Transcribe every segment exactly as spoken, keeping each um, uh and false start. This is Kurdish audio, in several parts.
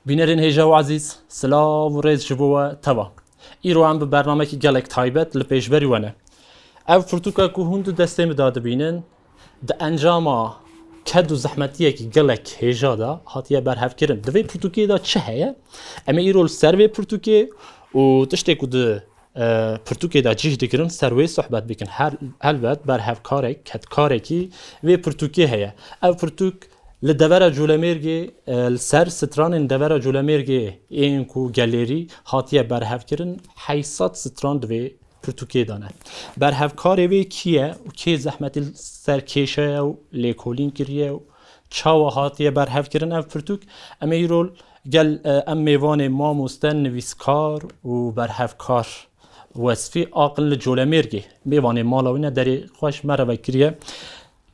Bînerên hêja û ezîz, silav û rêz ji bo we teva. Îro em bi bernamekî gelek taybet li pêşberî we ne. Ev pirtûka ku hûn di destê min de dibînin, di encama ked û zehmetiyekî gelek hêja de hatiye berhevkirin. Di vê pirtûkê de çi heye? Em ê îro li ser vê pirtûkê û tiştê ku di, e, pirtûkê de cih digirin, ser wê sohbet bikin. Her, helbet berhevkarek, kedkarekî vê pirtûkê heye. Ev pirtûk li devera Colemêrgê, e, li ser stranên devera Colemêrgê ên ku gelêrî hatiye berhevkirin, heyşt sed stran di vê pirtûkê de ne. Berhevkarê wê kî ye û kê zehmetî li ser kêşeye û lêkolîn kiriye û çawa hatiye berhevkirin ev pirtûk? Em ê îro gel, e, em mêvanê mamoste, nivîskar û berhevkar Wesfî Aqil li Colemêrgê mêvanê mala wî ne, derê xweş merheba kiriye.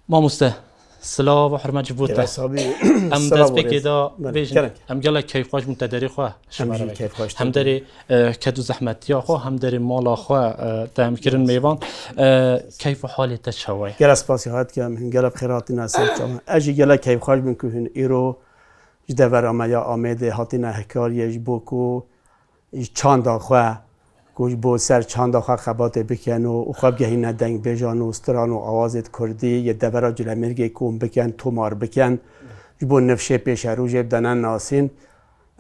Mamoste, silav û hurmet ji bo te. Gelek sabî. Em silav û destpêkê rêz. De Belê, bêjin, gelek. Em gelek keyfxweş bûn te derê xwe ji Em me jî re vekir. Keyfxweş Hem te derê, e, ked û zehmetiya xwe, hem derê mala xwe, e, te em kirin mêvan. E, keyf û halê te çawa ye? Gelek spasî hat kem, hûn gelek xêr hatine ser çavan. Ez jî gelek keyfxweş bûm ku hûn îro ji devera me ya Amêdê hatine hikariyê ji bo ku ji çanda xwe, ku ji bo ser çanda xwe xebatê bikin û, û xwe bigehîne dengbêjan û stran û awazêd kurdî yê devera Colemêrgê kom bikin, tomar bikin, ji bo nifşê pêşerojê bidene nasîn.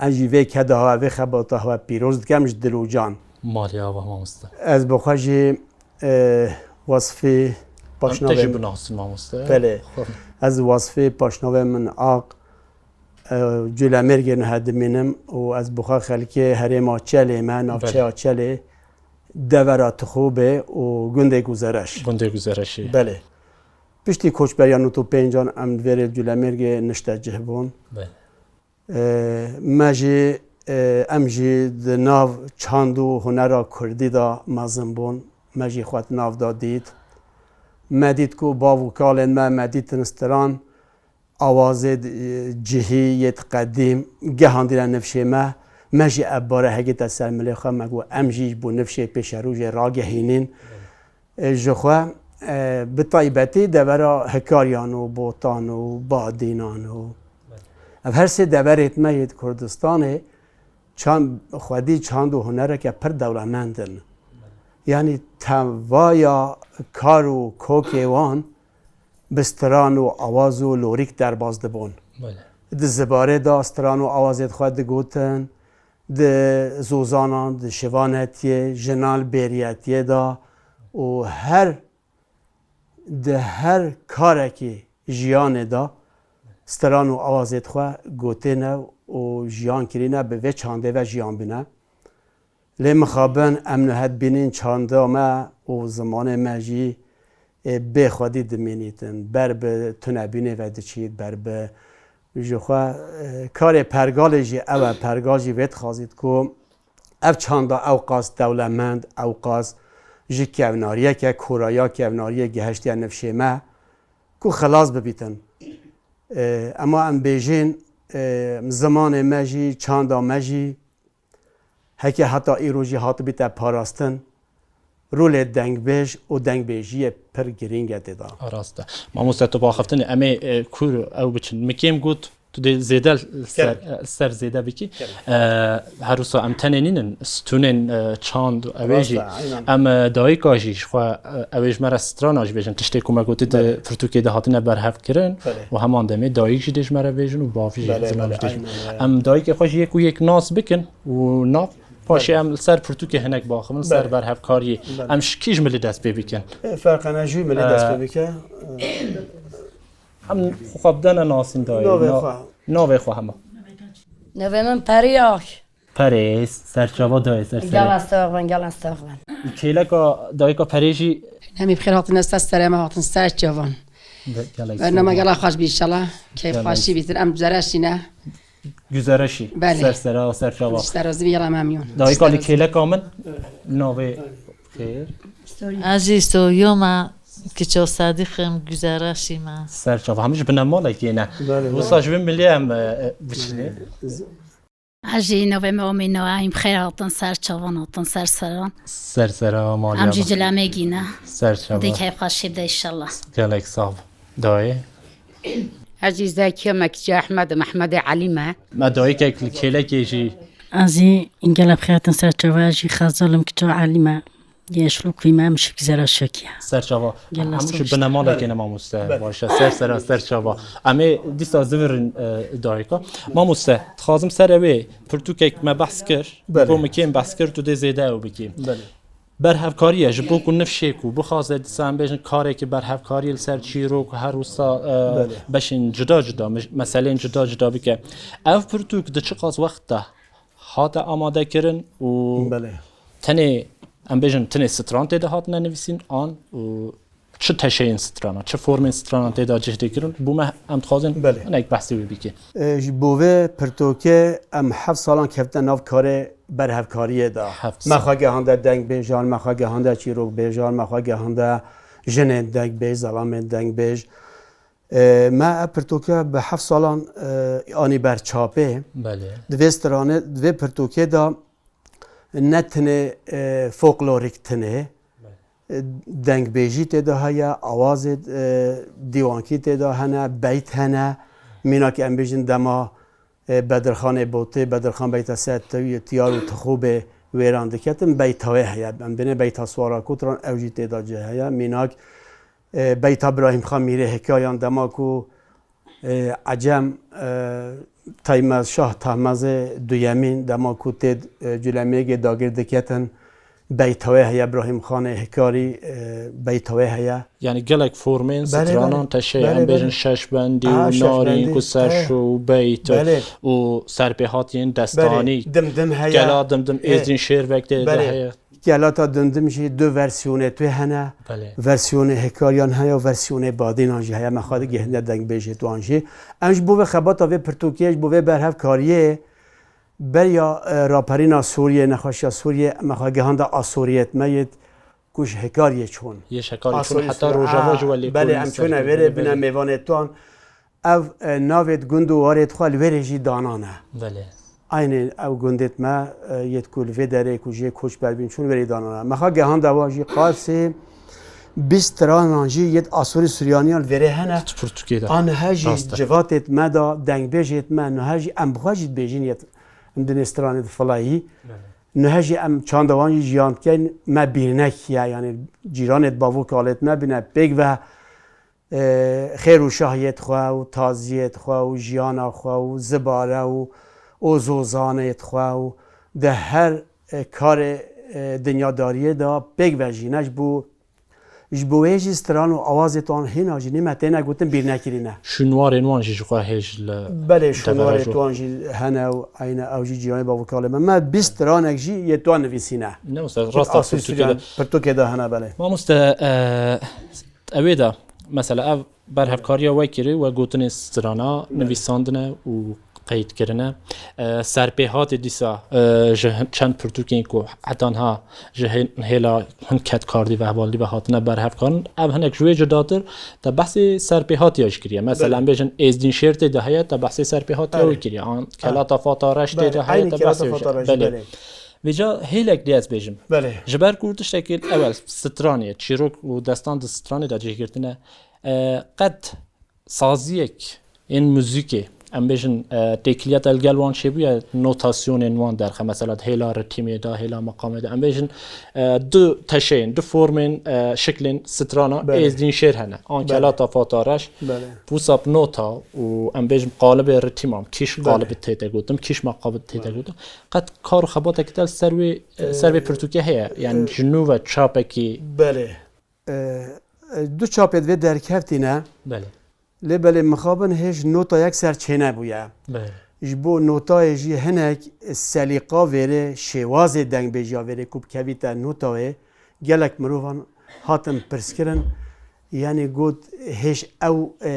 Ez jî vê keda xwe, vê xebata xwe pîroz dikim ji dil û can. Malê ava mamoste. Ez bi xwe jî, e, Wasfî Em te jî Paşnavê binasin mamoste. Belê. Xwe. Ez Wasfî Paşnavê min Aq, e, Colemêrgê niha dimînim û ez bi xwe xelkê herêma Çelê me, navçeya Belê. Çelê, devera Tixûbê û gundê Guzereş. Gundê Guzereşê. Belê. Piştî koçberiya nod û pêncan em di vêrê Colemêrgê niştecih bûn. Belê. E, me jî, e, em jî di nav çand û hunera kurdî de mezin bûn. Me jî xwe di nav de dît. Me dît ku bav û kalên me, me dîtin stran, awazê di, cihî yê di qedîm, gehandîne nifşê me. Me jî ev bare hegîte ser milê xwe, me got, em jî ji bo nifşê pêşerojê ragehînîn. E, ji xwe, e, bi taybetî devera Hikariyan û Botan û Badînan û ev her sê deverêt me yê di Kurdistanê çand, xwedî çand û hunereke pir dewlemend in. Yanî tevaya kar û kokê wan bi stran û awaz û lorîk derbas dibûn. Belê. Di zibarê de stran û awazêd xwe digotin, di zozanan, di şivanetiyê, jinan li bêriyetiyê de û her, di her karekî jiyanê de stran û awazêd xwe gotêne û jiyan kirîne, bi vê çandê ve jiyan bîne. Lê mixabin em niha dibînin çanda me û zimanê me jî, ê, bê xwedî dimînîtin. Ber bi tunebînê ve diçît, ber bi ji xwe, e, karê pergalê jî ew e, pergal jî vê dixwazît ku ev çanda ewqas dewlemend, ewqas ji kevnariyeke, koraya kevnariyê gihiştiye nifşê me ku xilas bibîtin. E, ema em bêjin, e, zimanê me jî, çanda me jî, heke heta îro jî hatibîte parastin, rolê dengbêj û dengbêjiyê pir girîng e tê de. A, rast e. Mamoste, tu baxiftinî, em ê, e, kûr ew biçin. Min kêm got, tu dê zêde li ser, Kerem. E, ser zêde bikî. Kerem. E, her wisa em tenê nînin, stûnên, e, çand û ew ê Rast jî. E, aynen. Em, e, dayika jî ji xwe, e, ew ê ji me re strana jî bêjin. Tiştê ku me gotî di Belê. Pirtûkê de hatine berhev kirin Belê. Û heman demê dayik jî dê ji me re bêjin û bav jî Belê, zilom belê, jî dê ji me aynen, re. Belê. Em dayikê xwe jî yek û yek nas bikin û nav Paşê Belê. Em li ser pirtûkê hinek baxivin, li ser Belê. Berhevkariyê. Belê. Em ji kî ji milî dest pê bikin? E, ferqe ne, jû milî dest pê Ee, bike. Em xwe bidene nasîn dayê. Navê Na-, xwe. Navê xwe hema. Navê min Periyak. Perê, serçava dayê, ser serê. Gel ez te axivin, gel ez te axivin. Kêleka dayika Perê jî. Hemî bi xêr hatin, ez te serê me hatin, serçavan. Be-, gelek Bernama sağ ol. Gela xweş bî inşallah. Keyf Gelek. Xweşî bîtir. Em zereşî ne. Güzereşî. Belê. Ser sera û ser çava. Ser razî bî, yala memnun. Dayika li kêleka min. Navê xêr. Ez jî soyoma kiço Sedîqim, Güzereşî me. Ser çava. Hemî ji binemalekê ne. Belê, belê. Wisa ji bin milê em, e, e, biçinê. Ez jî navê me Omî Noa, em xêr hatin, ser çavan hatin, ser seran. Ser sera, malî Em jî Allah. Cilemê gîne. Ser çava. Dê keyf xweşî bide inşallah. Gelek sağ ol. Dayê. Ez jî Zekiye me kiça Ehmed im, Ehmedê Elî me. Me dayikek li kêlekê jî. Ez jî gelek xetin ser çava, ez jî Xezal im kiça Elî me. Yeşlûkî me, mişik zera şekiye. Serçava. Gelek Hemû jî sewşt. Binemalekê ne mamoste. Baş e, ser sera serçava. Em ê dîsa zivirin e, dayika. Mamoste, dixwazim ser ewê pirtûkek me behs kir. Belê. Bo min kêm behs kir, tu dê zêde ew bikî. Belê. Berhevkarî ye, ji bo ku nifşê ku bixwaze dîsa em bêjin karekî berhevkariyê li ser çîrok û her wisa e, Belê. beşên cuda cuda, me- meselên cuda cuda bike. Ev pirtûk di çiqas wext de hate amade kirin û Belê. tenê em bêjin tenê stran tê de hatine nivîsîn an û çi teşeyên strana, çi formên strana tê de cih tê kirin, bo me em dixwazin Belê. hinek behsê wê bikî. E, ji bo vê pirtûkê em heft salan kevtine nav karê berhevkariyê de. Heft Me sal. xwe gehande dengbêjan, me xwe gehande çîrokbêjan, me xwe gehande jinên dengbêj, zelamên dengbêj. E, me ev pirtûke bi heft salan e, anî ber çapê. Belê. Di vê stranê, di vê pirtûkê de ne tenê e, folklorik tenê, e, dengbêjî tê de heye, awazê e, dîwankî tê de hene, beyt hene. Mînak em bêjin dema e, Bedirxanê Botê, Bedirxan beyta ser tewî tiyar û tixûbê wêran diketin, beyta wê heye. Em dêne beyta Swara Kotran, ew jî tê de cih heye. Mînak e, beyta Birahîm Xan Mîrê Hikariyan dema ku e, Ecem e, Teymez Şah Tahmezê duyemîn dema ku tê e, Culemêgê dagir diketin, beyta wê heye, Birahîm Xanê Hikarî e, beyta wê heye. Yani gelek formên Belê, stranan belê. teşe, Belê, em bêjin belê. şeşbendî Ha, û şeşbendî, narîn ku ser he. şû û beyt û- Belê. û serpêhatiyên destanî. Belê. Dimdim heye. Gela dimdim He. êzîn şêr vek tê de Belê. heye. Gelata dimdim jî du versiyonê tu hene. Belê. Versiyonê Hikariyan heye û versiyonê Badînan jî heye. Me xwe digihinde dengbêjê tuan jî. Em ji bo vê xebata vê pirtûkê, ji bo vê berhevkariyê beriya e, raperîna Sûriyê, nexweşiya Sûriyê, me xwe gihanda Asoriyet me yêt ku ji Hikariyê çûn. Yê şekarî çûn Asoriyet heta Sûriyê. Rojava Ha, ji we lê belê, kûrî em ser çûne kûrî, vêrê bine belê. mêvanê tuan. Ev e, navêt gund û warêt xwe li wêrê jî danane. Belê. Aynê ew gundêt me e, yêt ku li vê derê ku jê koçber bîn çûn wêrê danane. Me xwe gehanda wan jî qasê bîst stranan jî yêt Asorî Suryaniyan li vêrê hene. Tu pirtûkê de. An he jî Rast e. civatêt me da, dengbêjêt me, nihe jî em bi xwe jî dibêjin yêt em dinê stranê di filayî. Nihe jî em çanda wan jî jiyan dikeyn, me bîr nekiye, yanî cîranêt bavû kalêt me bîne pêk ve e, xêr û şahiyêt xwe û taziyêt xwe û jiyana xwe û zibare û ozozanêt xwe û di her e, karê e, dinyadariyê de pêk ve jî ne ji bo ji bo wê jî stran û awazê wan hêna jî nîme têne gotin bîr nekirîne. Şûnwarên wan jî ji xwe hêj li Belê Deveraj şûnwarê û- wan jî hene û eyne ew jî cîranê bavûkalê me. Me bîst stranek jî yê wan nivîsîne. Ne wisa rast e, Asû pirtûkê Suryan de. Pirtûkê de hene belê. Mamoste, e, ewê de mesela ev berhevkariya we kirî, we gotinê strana nivîsandine û qeyd kirine. E, serpêhatê dîsa e, ji hin- çend pirtûkên ku heta niha ji hê- hêla hin kedkardî ve hevalî ve hatine berhevkarin. Ev hinek ji wê cudatir te behsê serpêhatiya jî kiriye. Mesela em bêjin Êzdîn Şêr tê de heye, te behsê serpêhatiya Belê. wê kiriye. An Kelata Fata Reş tê de Belê, heye, eynî te Kelata behsê wê Fata jî. Reş jî, Belê. belê. Vêca hêlek dê ez bêjim. Belê. Ji ber ku tiştekî ewel stranê, çîrok û destan di stranê de cih girtine, e, qet saziyek ên muzîkê, em bêjin, e, têkiliya te li gel wan çêbûye, notasyonên wan derxe, mesela di hêla ritmê de, hêla meqamê de, em bêjin, e, du teşeyên, du formên, e, şiklên strana Belê. Êzdîn Şêr hene. An Belê. Kelata Fata Reş, Belê. wisa bi nota û em bêjin qalibê ritman, kîş Belê. qalib tê te gotin, kîş meqam tê te gotin. Qet kar û xebatekî te li ser wê, ser vê pirtûkê heye? Yani ji nû ve çapekî Belê. E, e, du çapê di vê derkeftîne. Belê. Lê belê mixabin hêj nota yek ser çênebûye. Belê. Ji bo notayê jî hinek selîqa vêrê, şêwazê dengbêjiya vêrê ku bikevîte notayê, gelek mirovan hatin pirskirin. Yanî got hêj ew e,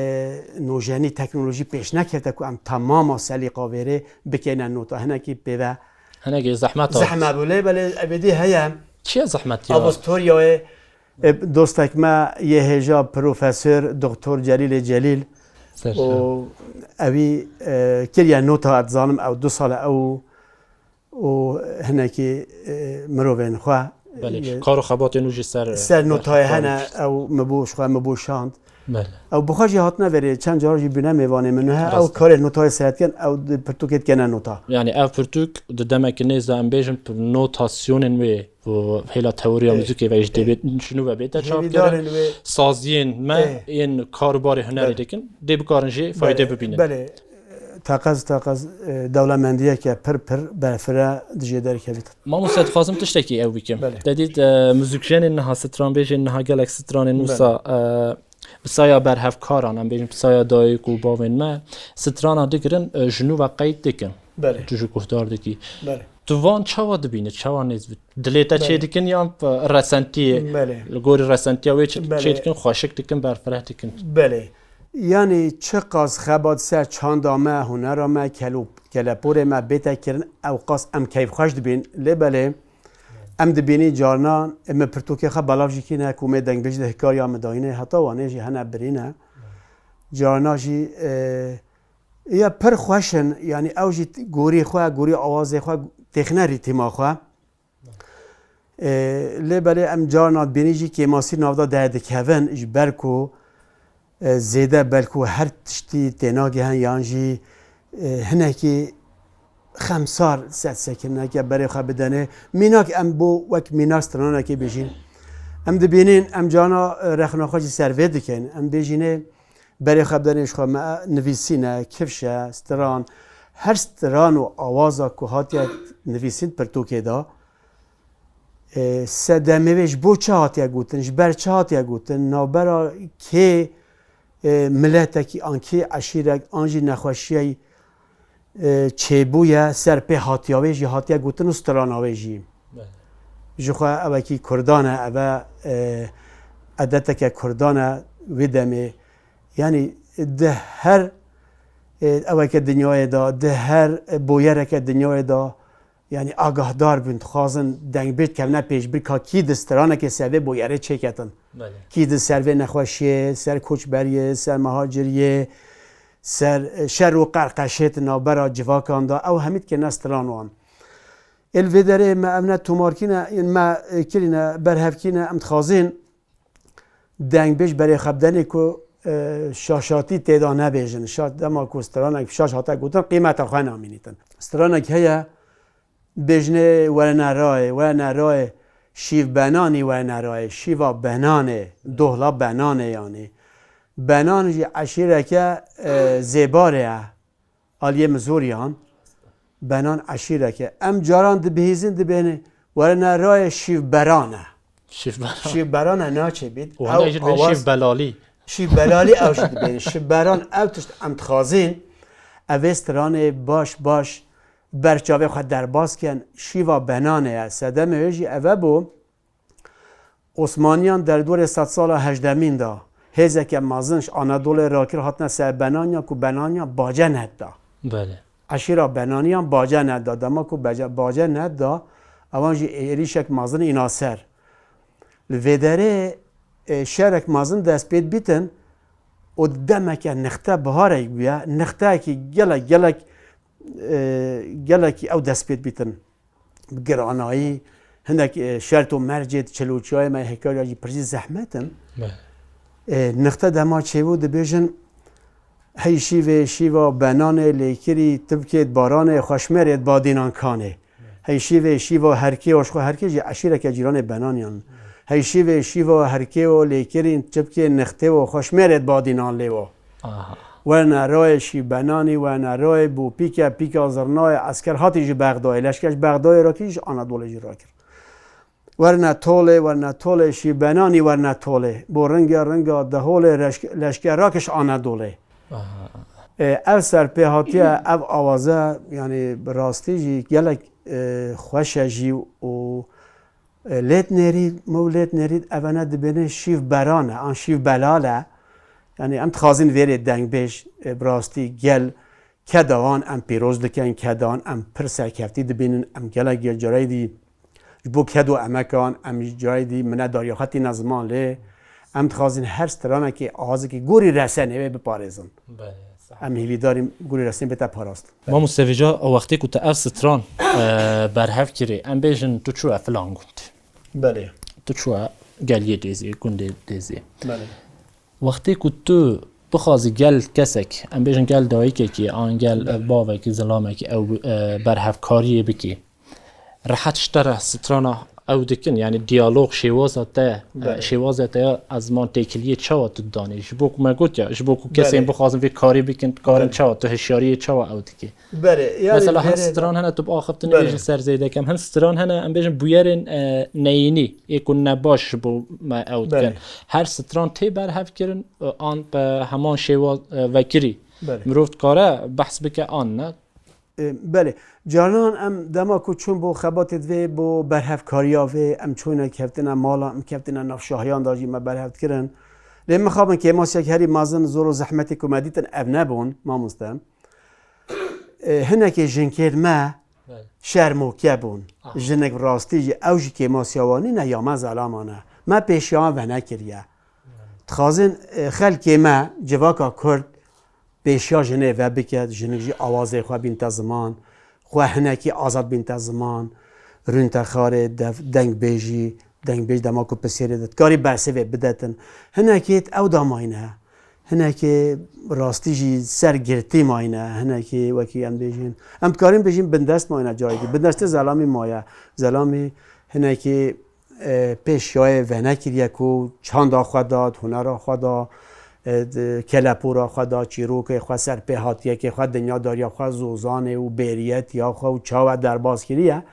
nojenî teknolojî pêş nekevte ku em temama selîqa vêrê bikeyne nota. Hinekî pê ve Hinekî zehmet hat. Zehme bû lê belê ebedî heye. Çiye zehmet ya? Avusturya wê e, dostek me yê hêja Profesor Doktor Celîlê Celîl Ser û ewî e, kiriye nota, ez dizanim ew du sal e ew û hinekî e, mirovên xwe Belê. e, Kar û xebatên û jî ser ser notayê hene Belê. Ew min bû ji xwe min bû şand. Belê. Ew bi xwe jî hatine verê, çend caran jî bîne mêvanê min. Niha ew karê notayê seyret dikin, ew di pirtûkê dikene nota. Yani ev pirtûk di demeke nêz de em bêjin pir-, notasyonên wê û hêla teoriya muzîkê ve jî dê bê, ji nû ve bête çapkirin. Hêvîdarên wê. Saziyên me yên kar û barê hunerê dikin, dê bikarin jî fayde bibînin. Belê. Teqez, teqez, e, dewlemendiyeke pir, pir berfireh di jê derkevît. Mamoste, dixwazim tiştekî ew bikim. Belê. Te dît, e, muzîkjenên niha, stranbêjên niha gelek stranên wisa, e, bi saya berhevkaran, em bêjin bi saya dayik û bavên me, strana digirin, e, ji nû ve qeyd dikin. Belê. Tu ji guhdar dikî. Belê. Tu van çawa dibînî, çawa nêz bi-, dilê te çê dikin yan, e, resentiyê, li gorî resentiya wê çi-, çê dikin, xweşik dikin, berfireh dikin? Belê. Yanî çiqas xebat ser çanda me, hunera me, kel û keleporê me bête kirin, ew qas em keyfxweş dibîn. Lê belê, em dibînî carna, e, min pirtûkê xwe belav jî kîne ku me dengbêj de hikariya min dayîne, heta wanê jî hene birîne. Carna jî, e, ya pir xweş in, yanî ew jî t-, gorî xwe, gorî awazê xwe, têxine rîtîma xwe. E, lê belê em carna dibînî jî kêmasî nav de derdikevin, ji ber ku, e, zêde belku her tiştî tênagihin yan jî, e, hinekî xemsar ser sekineke berê xwe bidenê. Mînak em bo wek mînak stranekê bêjîn. Em dibînin, em carna, e, rexna xwe jî ser vê dikin. Em bêjînê berê xwe bidenê ji xwe me nivîsîne, kifş e, stran, her stran û awaza ku hatiye nivîsîn pirtûkê de, e, sedemê wê ji bo çi hatiye gotin, ji ber çi hatiye gotin, navbera kê, e, miletekî an kê eşîrek an jî nexweşiyê, e, çêbûye, ser pê hatiya wê jî hatiye gotin û strana wê jî. Belê. Ji xwe ewekî kurdan e, eve, e, edeteke kurdan e wê demê. Yanî di her, e, eweke dinyayê de, di her, e, boyereke dinyayê de, yanî agahdar bûn, dixwazin dengbêj kevne pêşbir ka kî di stranekê ser vê boyerê çêketin. Belê. Kî di ser vê nexweşiyê, ser koçberiyê, ser mehaciriyê, ser, e, şer û qerqeşê di navbera civakan de, ew hemî dikêne stran wan. Ê li vê derê me ev ne tomarkîne, yên me, e, kirîne, berhevkîne, em dixwazin dengbêj berê xwe bidenê ku, e, şaşatî tê de nebêjin. Şa-, dema ku stranek şaş hate gotin, qîmeta xwe namînîtin. Stranek heye, bêjinê were nerayê, were nerayê, şîv benanî were nerayê, şîva benanê, dohla benanê yanî. Benan jî eşîreke, e, zêbarê ye. Aliyê Mizoriyan, Benan eşîreke. Em caran dibihîzin dibêne, were nerayê şîvberan e. Şîvberan. Şîvberan e naçê bît. Û hene jî dibêne şîvbelalî. Şîvbelalî ew jî dibêne. Şîvberan ew tişt em dixwazin, ev ê stranê baş baş ber çavê xwe derbas ken, şîva benanê ye. Sedemê wê jî eve bû. Osmaniyan derdorê sedsala hejdemîn de hêzeke mezin ji Anadolê rakir, hatine ser Benaniya ku Benaniya Bacenet da. Belê. Eşîra Benaniyan Bacenet da. Dema ku Bece-, Bacenet da, ewan jî êrîşek mezin îna ser. Li vê derê, e, şerek mezin dest pê dibîtin û demeke nixte biharek bûye, nixteyekî gelek, gelek, e, gelekî ew dest pê dibîtin. Bi giranayî, hinek, e, şert û mercê di çilûçiyayê me hêkariya jî pir jî zehmet in. Belê. E, nixte dema çêbû dibêjin, hey şîvê şîva benanê lêkirî tibkê baranê xweşmêrê badînan kanê. Hey şîvê şîva herkê û ji xwe herkê jî eşîreke cîranê benaniyan. Hey şîvê şîva herkê û lêkirî tibkê nixtê û xweşmêrê badînan lêwo. Aha. Werne rayê şî benanî, werne rayê bû pîke, pîka zirnayê esker hatî ji Bexdayê. Leşker ji Bexdayê rakir, ji Anadolê jî rakir. Werne tolê, werne tolê şî benanî, werne tolê. Bo ringe ringa deholê reşk-, leşker rakiş Anadolê. Aha. E, ev serpêhatiye, ev awaze, yanî bi rastî jî gelek, e, xweş e jî û E, lêt nêrî, mewlêt nêrî, evene dibêne şîv beran e, an şîv belal e. Yanî em dixwazin vêrê dengbêj, e, bi rastî gel keda wan em pîroz dikin, keda wan em pir serkeftî dibînin, em gelek gel carayê dî ji bo ked û emekan, em ji carayê dî minetdariya xwe tîne ziman lê em dixwazin her stranekê awazekî gorî resenê wê biparêzin. Belê, sah. Em hîvîdarîn gorî resenê bête parast. Mamoste Vêca, wextê ku tu ev stran, e, berhev kirî, em bêjin tu çûye filan gund. Belê. Tu çûye geliyê Dêzê, gundê Dêzê. Belê. Wextê ku tu bixwazî gel kesek, em bêjin gel dayikekî an gel, belê, bavekî, zilamekî ew, e, berhevkariyê bikî, rehet ji te re strana ew dikin, yanî diyalog, şêwaza te, e, belê, şêwaza te ya, ez man têkiliyê çawa tu didanî? Ji bo ku me got ya, ji bo ku kesên, belê, bixwazin vê karî bikin, karin, belê, çawa tu hişyariyê çawa ew dikî? Belê, yanî mesela hin, belê, stran hene tu bi axiftinê, belê, bêjin ser zêdekem. Hin stran hene, em bêjin bûyerên, e, neyînî, ê ku nebaş ji bo me ew dikin. Belê. Her stran tê berhev kirin, e, an bi heman şêwa, e, vekirî. Belê. Mirov dikare behs bike an ne? E, belê. Carinan em dema ku çûn bo xebatê divê bo berhevkariya vê, em çûne keftine mala, em keftine nav şahiyan da jî me berhev dikirin. Lê mixabin kêmasiyek herî mezin zor û zehmetê ku me dîtin ev nebûn, mamoste. E, hinekê jinkêr me, belê, şermokê bûn. Aha. Jinik rastî jî, ew jî kêmasiya wan nîne ya me zelaman e. Me pêşiya wan venekiriye. Belê. Dixwazin, e, xelkê me, civaka Kurd, pêşiya jinê vebike, jinik jî awazê xwe bînte ziman, xwe hinekî azad bînte ziman, rûnte xarê, def-, dengbêjî, dengbêj dema ku pisêrê de dikarî bersivê bidetin. Hinekê ew da mayne. Hinekê rastî jî ser girtî mayne, hinekê wekî em bêjin. Em dikarin bêjin bindest mayne carê dî. Bindestê zelamî maye. Zelamî hinekê, e, pêşiyayê venekiriye ku çanda xwe da, hunera xwe da, e, d-, kelepûra xwe da, çîrokê xwe, serpêhatiyekê xwe, dinyadariya xwe, zozanê û bêriyetiya xwe û çawa derbas kiriye.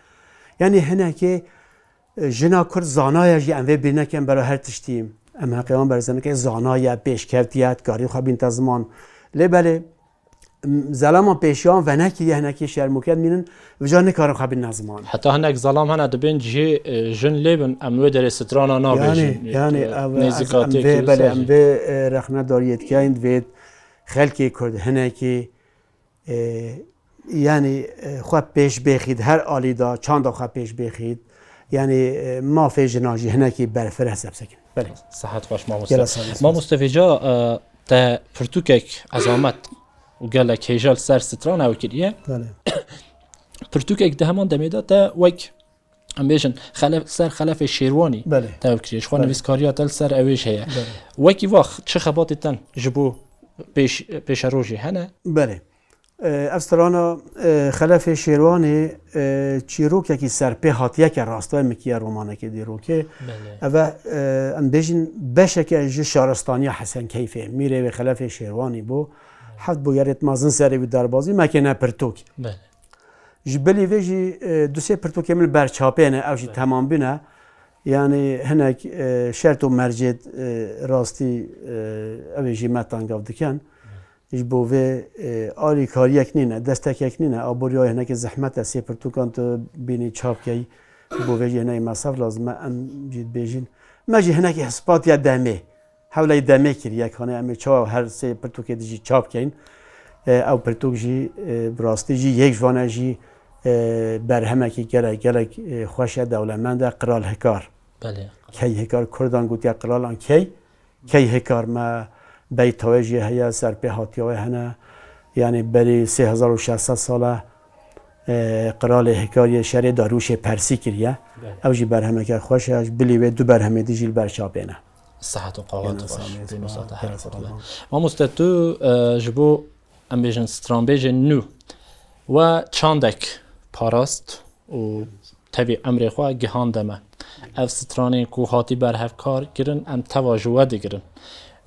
Yanî hinekê Jina Kurd zana ye jî, em vê bîr nekin bera her tiştî. Em heqê wan berze nekin, zana ye, pêşkevtî ye, dikarî xwe bînte ziman. Lê belê, m-, zelaman pêşiya wan venekiriye, hinekî şermokê dimînin, vêca nikarin xwe bînne ziman. Heta hinek zelam hene dibên cihê, e, jin lê bin, em wê derê strana nabêjin. Yanî, yanî, e, ev, ez, em nêzîkatiyekî vê, wisa belê, jî. Em vê, e, rexnedariyê dikeyin, divê xelkê Kurd hinekî E, yanî, e, xwe pêş bêxît, her alî de çanda xwe pêş bêxît. Yanî, e, mafê jinan jî hinekî berfireh sebsekin. Belê. Sihet xweş, mamoste. Gelek sağ olasın. Mamoste, vêca, e, te pirtûkek ezamet û gelek hêja li ser strana ew kiriye. Belê. Pirtûkek di heman demê de te wek em bêjin, xelef-, ser Xelefê Şêrwanî, belê, te ew kiriye. Ji xwe, belê, nivîskariya te li ser ew ê jî heye. Belê. Wekî vax çi xebatê te ji bo pêş-, pêşerojê hene? Belê. E, ev strana, e, Xelefê Şêrwanî, e, çîrokekî serpêhatiyeke rastî ye, mikiye romanekê dîrokê. Belê. Ev e, e, em bêjin beşeke ji şaristaniya Hesen Keyfê, mîrê wê Xelefê Şêrwanî bû. Belê. Heft bûyerê mezin serê wî derbazî, me kêne pirtûk. Belê. Ji bilî vê jî, e, du sê pirtûkê min li ber çapê ne, ew jî, belê, temam bîne. Yanî hinek, e, şert û mercêt, e, rastî, e, ew ê jî me tangav dikin. Ji bo vê, e, alîkariyek nîne, destekek nîne. Aboriya hinekê zehmet e, sê pirtûkan tu bînî çap key. Ji bo vê jî hinekî mesref lazim e, em jî dibêjin. Me jî hinekî hispatiya demê. Hewleyî demê kiriye, kanê em ê çawa her sê pirtûkê dijî çap keyin. E, ew pirtûk jî, e, bi rastî jî yek ji wan e jî, e, berhemekî gelek, gelek, e, xweş e, dewlemend e, Qral Hikar. Belê. Key Hikar, Kurdan gotiye Qralan Key. Key Hikar me beyta wê jî heye, serpêhatiya wê hene. Yanî berî sê hezar û şeş sed sal e, e, Qralê Hikar yê şerê Darûşê Persî kiriye. Belê. Ew jî berhemeke xweş e, ji bilî wê du berhemê dî jî li ber çapê ne. Sihet û qawet xweş. Pênûsa te her xurt be. Mamoste, tu, e, ji bo, em bêjin, stranbêjên nû we çandek parast û tevî emrê xwe gihande me. Ev stranên ku hatî berhevkar kirin, em teva ji we digirin.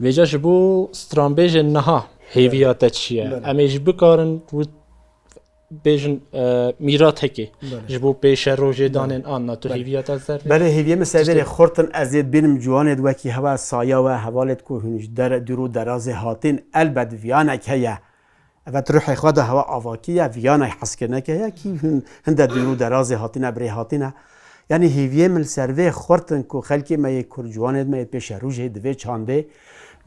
Vêca ji bo stranbêjên niha hêviya te çi ye? Belê. Em ê jî bikarin û bêjin, e, mîratekê. Belê. Ji bo pêşerojê, belê, danên an, na tu, belê, hêviya te ser vê? Belê, hêviyê min ser vê tiştê xurt in, ez ê bînim ciwanêt wekî hewa saya we, hevalêt ku hûn ji der-, dûr û derazê hatin, elbet viyanek heye. Evet, ruhê xwe de hewa avakî ye, viyanek hezkirineke heye kî hin-, hinde dûr û derazê hatine, bi rê hatine. Yanî hêviyê min li ser vê xurt in ku xelkê me yê Kurd, ciwanêt me yê pêşerojê di vê çandê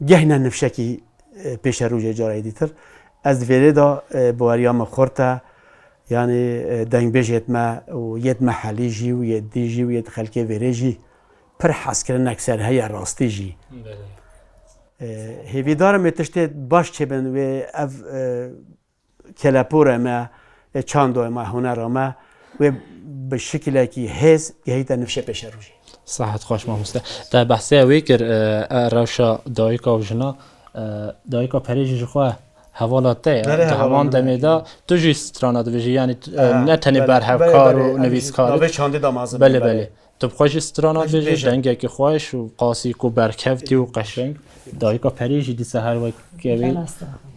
gehîne nifşekî e, pêşerojê carê dîtir. Ez di vêrê de, e, baweriya min xurt e, yanî, e, dengbêjêt me û yêt mehellî jî û yêt dî jî û yêt xelkê vêrê jî pir hezkirinek ser heye rastî jî. Belê. E, hêvîdar im wê tiştê baş çêbin wê ev, e, kelepûrê me, e, çandoyê me, hunera me, wê bi şikilekî hêz gehîte nifşê pêşerojê. Sehet xweş mamoste. Te behsê wê kir, e, e, rewşa dayika û jina, e, dayika perê jî ji xwe hevala te ye. Belê, di hevala heman min demê e. De tu jî strana dibêjî, yanî, e, e, ne tenê belê, berhevkar belê, û belê, em jî nivîskar. Navê çandê de mezin Belê, bûn, belê. Belê. Tu bi xwe jî strana dibêjî, dengekî xweş û qasî ku berkevtî û qeşeng. Dayika perê jî dîsa her wek ew ê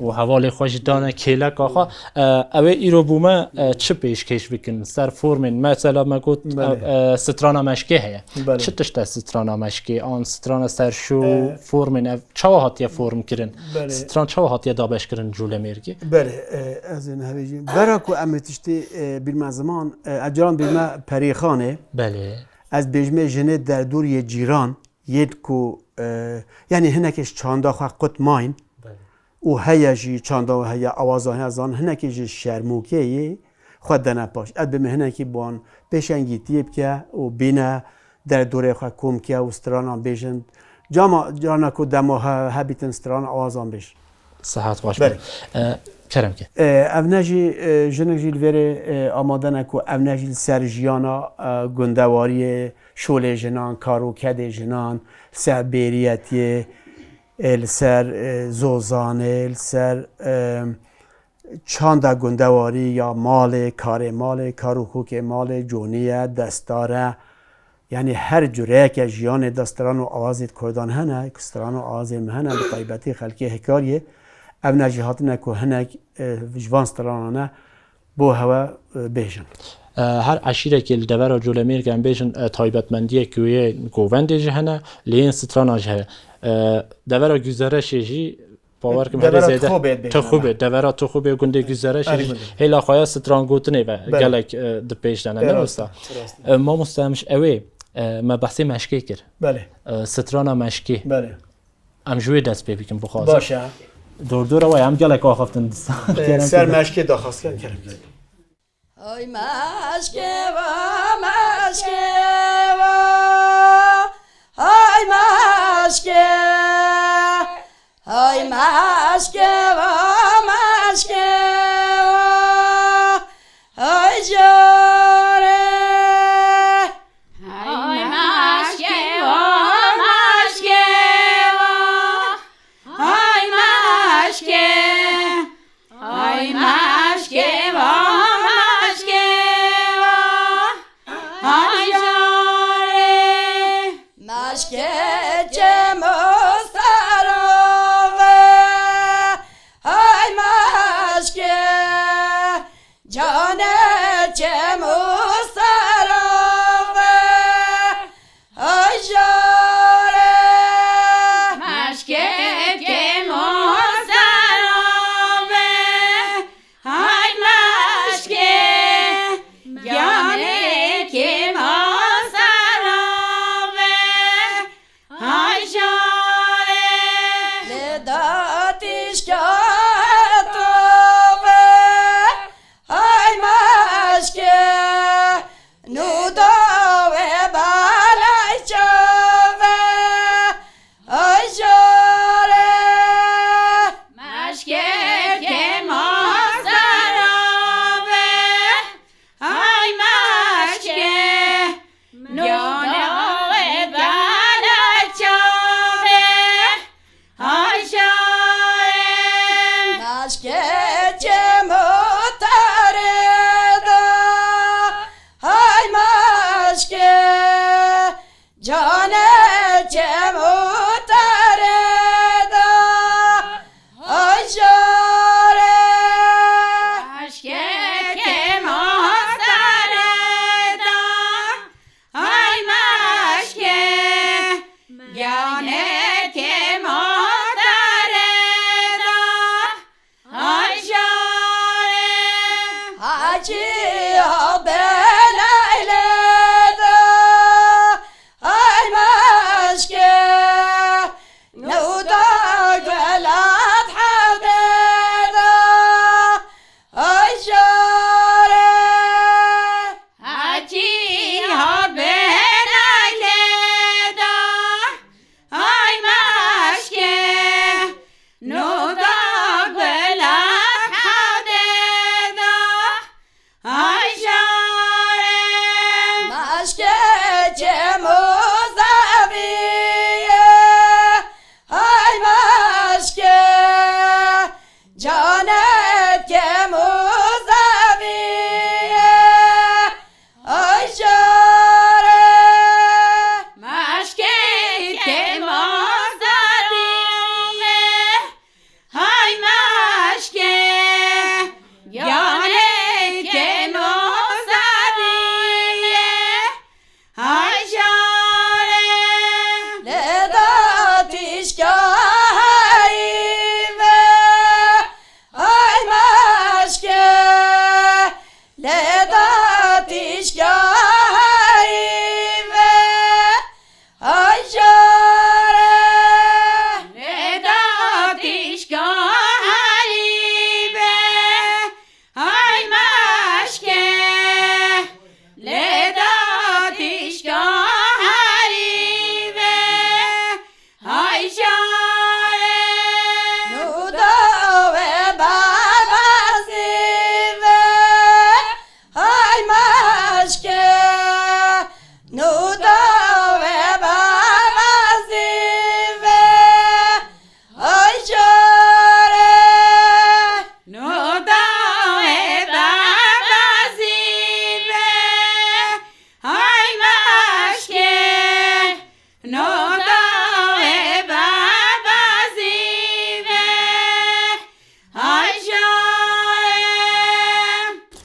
û hevalê xwe jî dane kêleka xwe. E, ew ê îro bo me, e, çi pêşkêş bikin ser formên? Mesela me got, Belê. E, e, strana meşkê heye. Belê. Çi tişt e strana meşkê? An strana serşû, E, formên ev çawa hatiye form kirin? Belê. Stran çawa hatiye dabeş kirin Colemêrgê? Belê, e, ez ê nehevêjîm. Bera ku em ê tiştê, e, bîrme ziman, e, ez caran bîrme perêxanê. Belê. Ez bêjmê jinê derdoriyê cîran, yêd ku, e, yanî hinekê ji çanda xwe qut mayîn Belê. Û heye jî çanda û heye awaza heye zan, hinekê ji şermûkê yê xwe dene paş. Ez bêjmê hinekî ban pêşengîtiyê bike û bîne derdorê xwe kom ke û stranan bêjin. Cama, carna ku dema he-, hebîtin stranan awazan bêjin. Sehet xweş Belê. Be. E, kerem ke. E, ev ne jî, e, jinik jî li vêrê, e, amade ne ku ev ne jî li ser jiyana, e, gundewariyê, şolê jinan, kar û kedê jinan, li ser bêriyetiyê, e, li ser, e, zozanê, li ser, e, çanda gundewarî ya malê, karê malê, kar û kokê malê, coniye, destdar e. Yanî her cureyeke jiyanê de stran û awazê di Kurdan hene, ku stran û awazê me hene, bi taybetî xelkê Hekariyê. Ev ne jî hatine ku hinek, e, ji van stranan e bo hewe, e, bêjin. E, her eşîrekê li devera Colemêrgê em bêjin, e, taybetmendiyek wê govendê jî hene, lê yên strana jî heye. E, devera Güzereşê jî Bawer kim herê Devera zêde Tixûbê dibêjin, Tixûbê, ne? Devera Tixûbê gundê Güzereşê Erê jî gundê. Hêla xwe ya strangotinê ve Belê. Gelek, e, di pêş de ne, Belê, ne rast e, usta? Rast e. E, mamoste em ji ewê, e, me behsê meşkê kir. Belê. E, strana meşkê. Belê. Em ji wê dest pê bikin bixwazin. Baş e. Dordora we em gelek axiftin dîsa. E, Kerem ser kir. Meşkê daxwaz kirin, kerem kir. Hay meşkê va, meşkê va, hay meşkê, hay meşkê va, meşkê va, hay carê. Hay meşkê va, meşkê va, hay meşkê. Ay meşkê va, meşkê va, ay carê. Meşkê çem û serove, ay meşkê, canê çem û serove. Ay jare. Meşkê kêm û serove, ay meşkê, giyanê kêm û serove, ay jare. Lê datîşka tove, ay meşkê. Nû dawê belay çave, ay jare. Meşkê kêm û serove, ay meşkê. Nû dawê belay çave, Ay şaim. Meşkê çêm û tarê de, ay meşkê, canê çêm û tarê de, ay şaim. Meşkê çêm û tarê de, Ay meşkê, giyanê kêm û tarê de, ay şaim. Hacî ya belaylê de, ay meşkê, nû da gulat hewdê de, ay şaim. Hacî ha bênayê de, ay meşkê, nû da gulat hewdê de, ay şaim.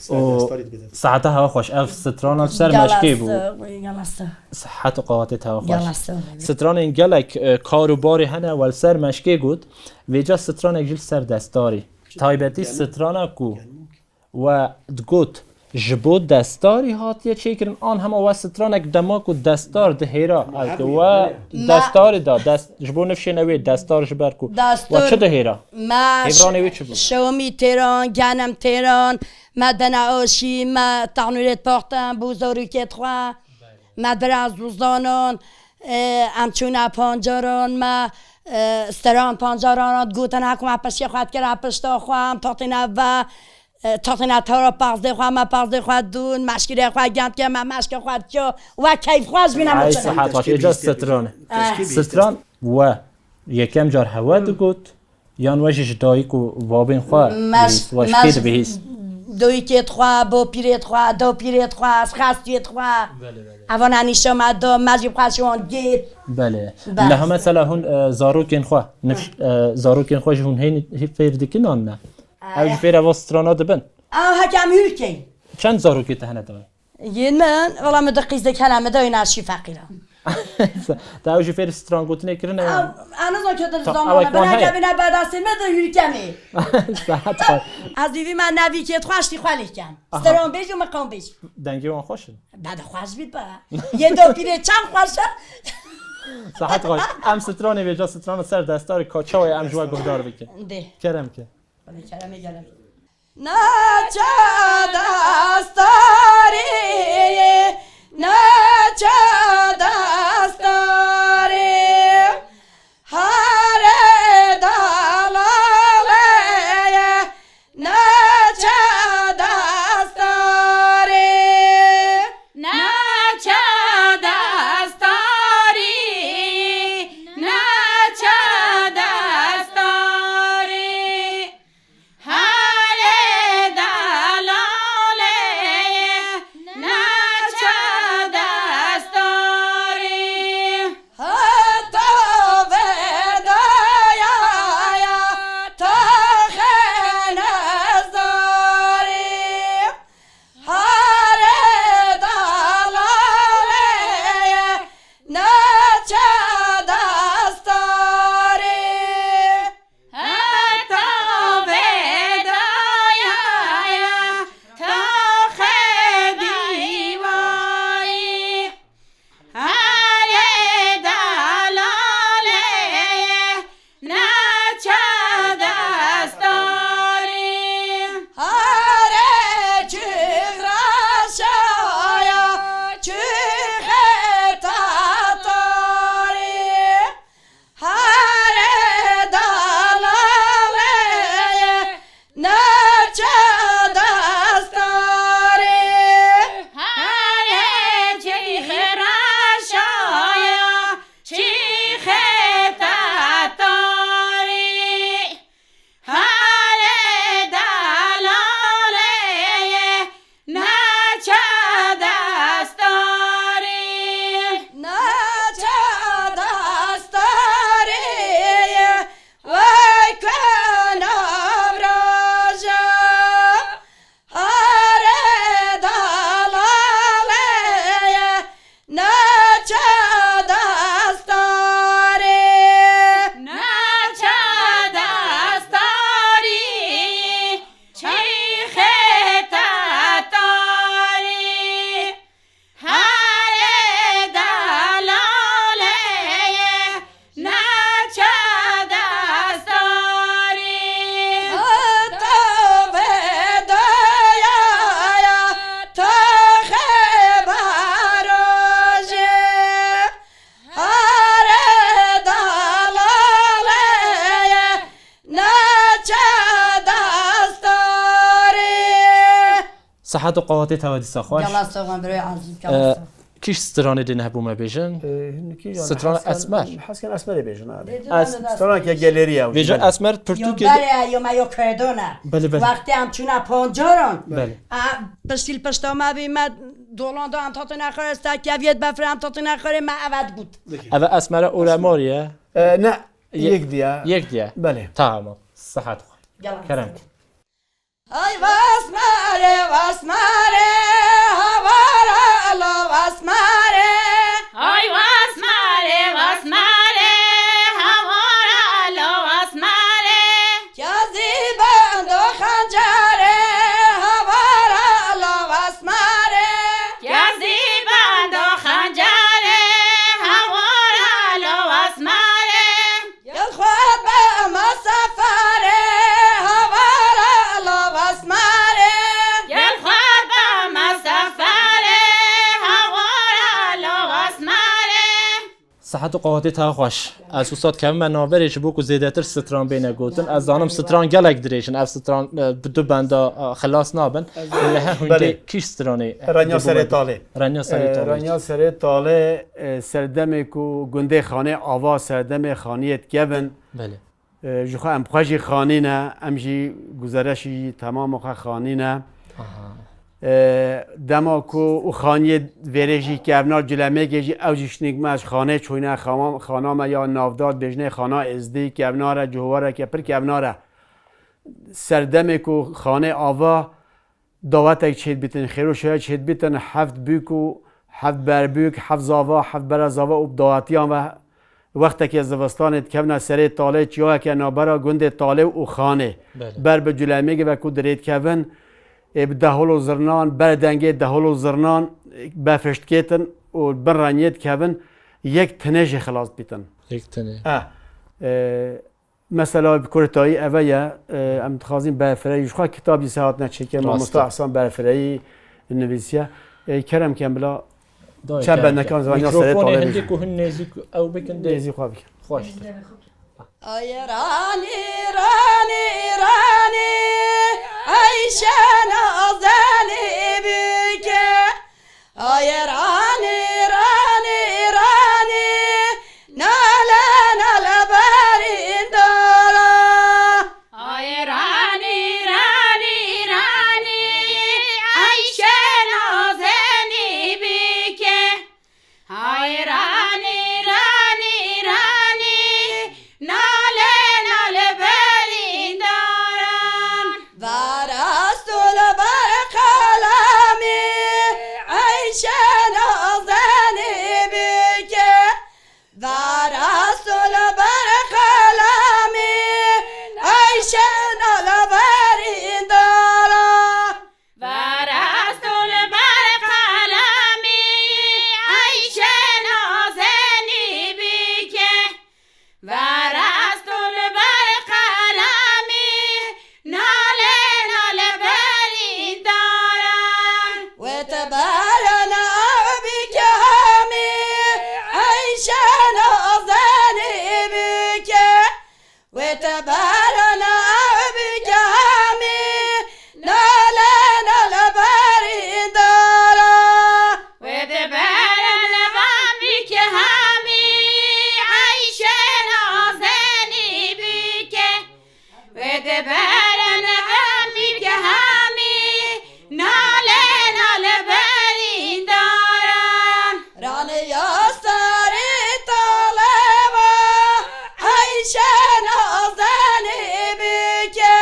Û saeta hewa xweş. Ev strana li ser meşkê bû. Sihet û qewatê te hewa xweş. Stranên gelek, e, kar û barê hene we li ser meşkê got. Vêca stranek jî li ser destarî. Taybetî strana ku we digot ji bo destarî hatiye çêkirin, an hema we stranek dema ku destar dihêra, ew ke we destarê da, dest, ji bo nifşên ew ê destar ji ber ku we çi dihêra? Hêvranê wê çi bû? Şewimî têran, genim têran, me dena aşî, me tanûrê dixwextin bo zarokê dixwe, me bira zûzanan, e, em çûna pancaran, me, e, steran pancaran digotin, heku me piştê xwe dikira pişta xwe, em tatîne ve, e, tatîne tara pazdê xwe, me pazdê xwe dûn, meşkîrê xwe gend ke, me meşka xwe dikiya, we keyf xweş bîne. Ay, sihet xweş, êca stran. Stran we yekem car hewe digot, yan we jî ji dayik û babên xwe bihîst, we ji kê dibihîst? Doyikê dixwe, bopîrê dixwe, dopîrê dixwe, xestiyê dixwe. Belê, belê. Evana nîşa me da, me jî xweş wan gêt. Belê. Belê. Niha mesela hûn, e, zarokên xwe, nif-, e, zarokên xwe jî hûn hên, hê fêr dikin an ne? Ew jî fêr eva strana dibin? Ew heke em hûrkên. Çend zarokê te hene dayê? Yên min, wela min du qîzek hene, min dayê naşî feqîran. Te ew jî fêr stran gotinê kirine ya? Ew, ez nizam ke tu zana, ew ek wan heye. Bine berdestê min de hûrkemê. Saet xwe. Ez vî vî me nevîkê xweş tî xwe lê kem. Aha. Stran bêj û min qewm bêj. Dengê wan xweş in. Bede xweş bît be. Yê do pîrê çend xweş e. Saet xweş. Em stranê vêca strana ser destarê ka çawa ye em ji we guhdar bikin. Dê. Kerem ke. Belê keremê gelek. Naça destarê, naça destarê, hare dalaleye, naça destarê. Naça destarê, naça destarê. Hale dalale, naça destarê. Heta vedaya ya taxe nezdarê. Hale dalale, naça destarê. Heta vedaya ya taxe dîwayî. Hale dalale, naça destarê. Hare çixra şaya, çixe tatarê. Hare dalaleye, naça destarê. Hare çîxira şaya, çîxe tatarê. Hale dalaleye, naça destarê. Naça destarê, weke navraja. Hare dalaleye, naça destarê. Naça destarê, çîxe tatarê. Hare dalaleye, naça destarê. Heta vedaya ya taxe baroje. Hare dalaleye, naça destarê. Sihet û qewatê te dîsa xweş. Gela sovan birayê ezîz, gela sovan. Kîş stranê dê hebû me bêjin? Strana Esmer. Hesken Esmerê bêjin abi. Straneke geleriya. Vêca Esmer pirtûkê. Yo bere, yo me yo kerdona. Belê, belê. Wextê em çûna pancaran. Belê. A, piştî li pişta me bî me dolan da em tatîna xerê stekeviyet befre em tatîna xerê me evet bût. Eve Esmere Olemariye. E, ne, yek diye. Yek diye. Belê. Tamam. Sihet xwe. Gela. Kerem. Ay vasmare, vas Sihet û qewatê te xweş. Ez wisa dikevime navberê ji bo ku zêdetir stran bêne gotin. Ez zanim stran gelek dirêj in. Ev stran, e, bi du benda, e, xilas nabin. Lê her hûn Belê. Dê kîş stranê Renya Serê Talê. Renya Serê Ee, Talê. Renya Serê Talê, e, serdemê ku gundê Xanê Ava serdemê Xaniyê dikevin. Belê. E, ji xwe em xwe jî xanî ne, em jî guzereşî jî temama xwe xanî ne. Aha. E, dema ku û xaniyê vêrê jî kevna Cilemêgê jî ew jî şinîk me ji Xanê çûyne, xama-, xana me ya navdar dibêjinê Xana Êzdî, kevnar e, cihwareke pir kevnar e. Serdemê ku Xanê Ava dawetek çêdibîtin, xêr û şerê çêdibîtin, heft bûk û heft berbûk, heft zava, heft bere zava û bi dawetiyan ve wextekê zivistanê dikevne serê talê çiyayeke navbera gundê Talê û Xanê. Belê. Ber bi Culemêgê ve ku dirê dikevin, ê, bi dehol û zirnan, ber dengê dehol û zirnan, e, befiş dikêtin û bin rengê dikevin, yek tinê jê xilas dibîtin. Yek tinê. Eh, e, Mesela bi kurtayî eve ye, e, em dixwazin berfireyî, ji xwe kitab jî se hatine çêkirin, Rast e. Mamosta Ehsan berfireyî nivîsiye. E, kerem ken bila Dayê çend kerem bendekan ken. Zanya serê Mîkrofonê talê hindê bêjin. Ku hûn nêzîk ew bikin dê Nêzî xwe bikin. Xweş. Ay ranî, ranî, ranî, Ayşe nazenî bike. Ay ranî, ranî, ranî, nale, nale berîndara. Ay ranî, ranî, ranî, Ayşe nazenî bike. Ay ranî, ranî, ranî, nale, nale berîndaran. Varasto li ber qelemî, Eyşe nazenî bike. Varasto li ber qelemî, Eyşe nale berîndaran. Varasto li ber qelemî, Eyşe nazenî bike. Varasto li ber qelemî, nale, nale berîndaran. Wê te berane ew bike hemî, Eyşe nazenî bike. Wê te berane ew bike hemî, nale, nale berîndara. Wê te berane ew bike hemî, Eyşe nazenî bike. Wê te berane ew bike hemî, nale, nale berîndaran. Raniya serê talê ve, Eyşe nazenî bike.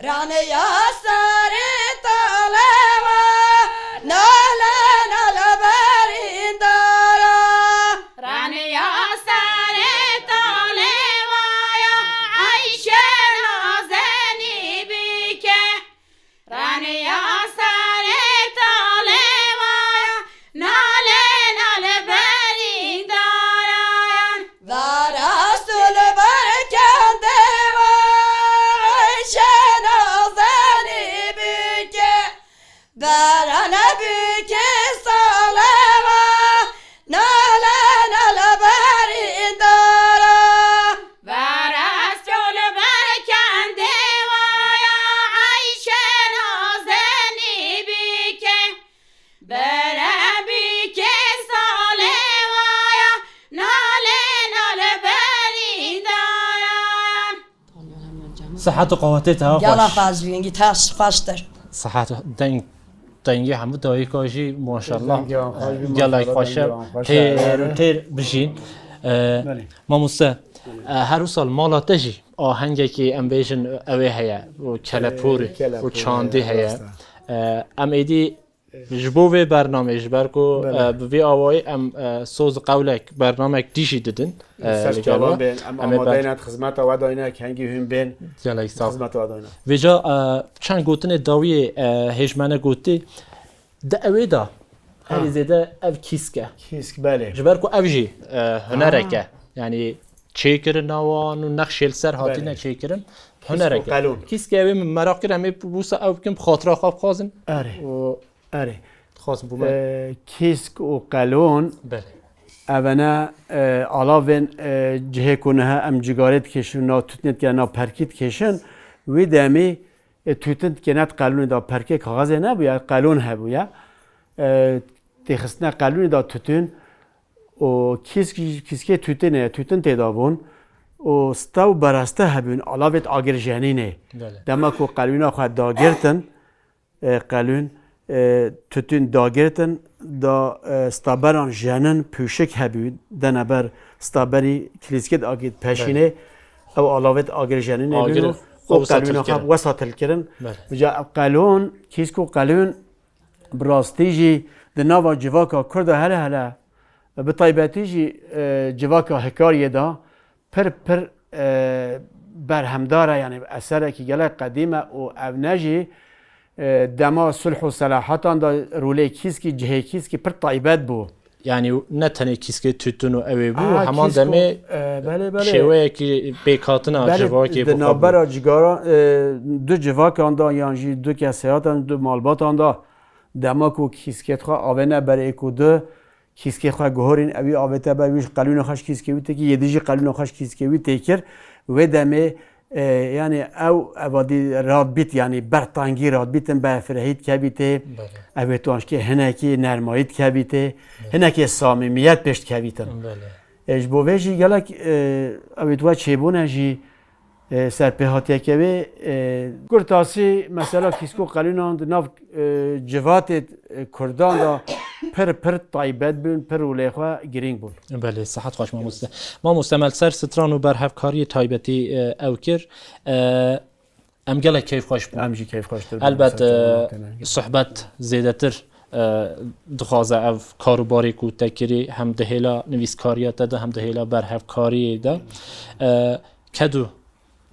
Raniya serê talê ve, nale, nale berîndara. Raniya serê talê ve ya, Eyşe nazenî bike. Raniya serê talê ve ya, nale, nale berîndaran. Varasto li ber kendê ve, Eyşe nazenî bike. Berane bike salê ve, nale, nale berîndara. Varasto li ber kendê ve ya, Eyşe nazenî bike. Bere bike salê ve ya, nale, nale berîndaran. Sihet û qewetê te Gela xweş. Xweş bî, wengî te xweştir. Sihet, deng, dengê hemû dayika jî maşallah. Dengê wan xweş bî, gelek maşallah, xweş e. Dengê wan xweş e. Têr û têr bijîn. E, Belê. Mamoste, e, her wisa li mala te jî ahengekî em bêjin ew ê heye, û kelepûr, E, kelepûr, û çandî e, heye. Rast e. E, em êdî ji bo vê bernameyê, ji ber ku, Belê. e, bi vî awayî em, e, soz qewlek, bernamek dî jî didin, e, Ser li gel çavan we. Bên, em Em ê ber- amadeyne, xizmeta we dayne, kengî hûn bên, Gelek sağ ol. Xizmeta we dayne. Vêca, e, çend gotinê dawiyê, e, hêjmene gotî, di ewê de herî Ha. zêde ev kîsk e. Kîsk, belê. Ji ber ku ev jî, e, hunerek e. Ha. Yani çêkirina wan û nexşê li ser hatine Belê. çêkirin, Kîsk û hunerek e. qelûn. Kîsk e, ew ê min meraq kir, em ê wisa ew bikin, bi xatira xwe bixwazin. Erê. Û Erê. Dixwazim bûme. Ee, kîsk û qelûn. Belê. Evene, e, alavên, e, cihê ku niha em cigarê dikêşin, na tûtinê dikêşin, na perkî dikêşin, wî demî, e, tûtin dikêne di qelûnê de, perkê kaxezê nebûye, qelûn hebûye. E, têxistine qelûnê de tûtin û kîsk-, kîskê tûtinê, tûtin tê de bûn û sta û bereste hebûn, alavê di agir jenînê. Belê. Dema ku qelûna xwe dagirtin, e, qelûn, e, tûtin dagirtin, da, e, staberan jenin pûşik hebû, dene ber staberî kilîskê di agir peşînê, Belê. ew alavê di agir jenînê Agir bûn û xwe wesa qelûna xwe tilkirin. wesa tilkirin. Belê. Vêca ev qelûn, kîsk û qelûn bi rastî jî di nava civaka Kurda hele hele, bi taybetî jî, e, civaka Hikariyê de pir pir, e, berhemdar e, yanî eserekî gelek qedîm e û ev ne jî, e, dema sulh û selahatan de rolê kîskî, cihê kîskî pir taybet bû. Yanî ne tenê kîskê tûtin û ew ê bû, Aha, heman kîsk û, demê e, belê, belê. şêweyekî pêkhatina Belê, civakê di bû navbera cigara, e, du civakan de yan jî du keseyatan, du malbatan de dema ku kîskê xwe avêne ber êk û du, kîskê xwe guhorîn, ewî avête ber wî ji qelûna xwe ji kîskê wî têkir, yê dî jî qelûna xwe ji kîskê wî têkir. Wê demê, e, yanî ew evadî radbît, yanî bertangî radbîtin, be firehî dikevîtê. Belê. Ev ê tu anşkê hinekî nermayî dikevîtê, hinekê samîmiyet pêş dikevîtin. Belê. E, ji bo vê jî gelek, e, ew ê tu çêbûne jî, e, serpêhatiyeke wê, e, kurtasî mesela kîsk û qelûnan di nav, e, civatê, e, Kurdan de pir, pir taybet bûn, pir rolê xwe girîng bûn. Belê, sihet xweş mamoste. Mamoste, me li ser stran û berhevkariyê taybetî, e, ew kir. E, em gelek keyfxweş bûn. Em jî keyfxweştir bûn, Elbet, ser e, çavan têne. sohbet zêdetir, e, dixwaze ev kar û barê ku te kirî, hem di hêla nivîskariya te de, hem di hêla berhevkariyê de. E, ked û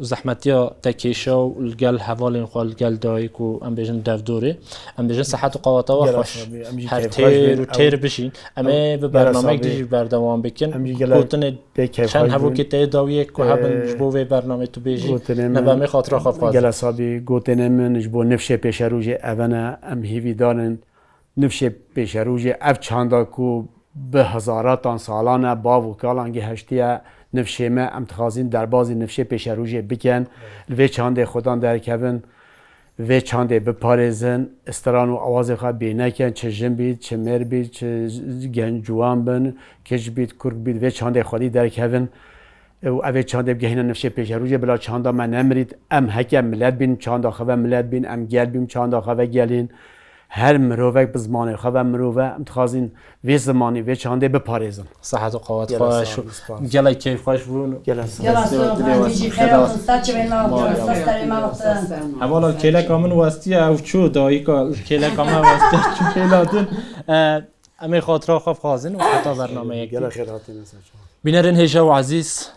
zehmetiya te kêşa û li gel hevalên xwe, li gel dayik û, em bêjin, devdorê, em bêjin, sihet û qaweta we Gelek xweş. sabî, em jî Her keyfxweş têr bîn. û têr Ew bijîn. Em ê bi gelek bernamek sabî. dî jî berdewam bikin. Em jî gelek Gotinê pê keyfxweş çend bûn. hevokê te yê dawiyê ku hebin Ee, ji bo vê bernamê tu bêjî. gotinê Ne min, be me xatira xwe bixwazim. Gelek sabî, gotinê min ji bo nifşê pêşerojê evene, em hîvîdar in. Nifşê pêşerojê ev çanda ku bi hezaratan salan e, bav û kalan giheştiye nifşê me, em dixwazin derbazî nifşê pêşerojê bikin. Li vê çandê xudan derkevin, vê çandê biparêzin, stran û awazê xwe bê nekin, çi jin bît, çi mêr bît, çi genc ciwan bin, kiç bît, kurk bît, vê çandê xwedî derkevin. Û ev ê çandê bigehîne nifşê pêşerojê, bila çanda me nemirît. Em heke milet bîn, çanda xwe ve milet bîn, em gel bîn, çanda xwe ve gelîn. Her mirovek bi zimanê xwe ve mirov e. Em dixwazin vê zimanî, vê çandê biparêzin. Sihet û qawet Gelek xweş sağ û olun, spas. gelek keyfxweş bûn. Gelek sağ Destê olun. Gelek xêr olsun, ser çimin me Hevala kêleka min westiye, ew çû dayika kêleka me westiye çû pêla din. E, em ê xatira xwe bixwazin û heta bernameyek. Gelek xêr hatine ser çavan. Bînerên hêja û ezîz,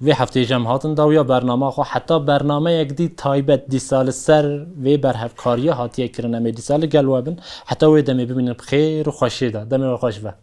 vê hefteyê jî em hatin dawiya bernama xwe. Heta bernameyek dî taybet dîsa li ser vê berhevkariyê hatiye kirin. Em ê dîsa li gel we bin. Heta wê demê bimînin bi xêr û xweşiyê de. Demê we xweş be.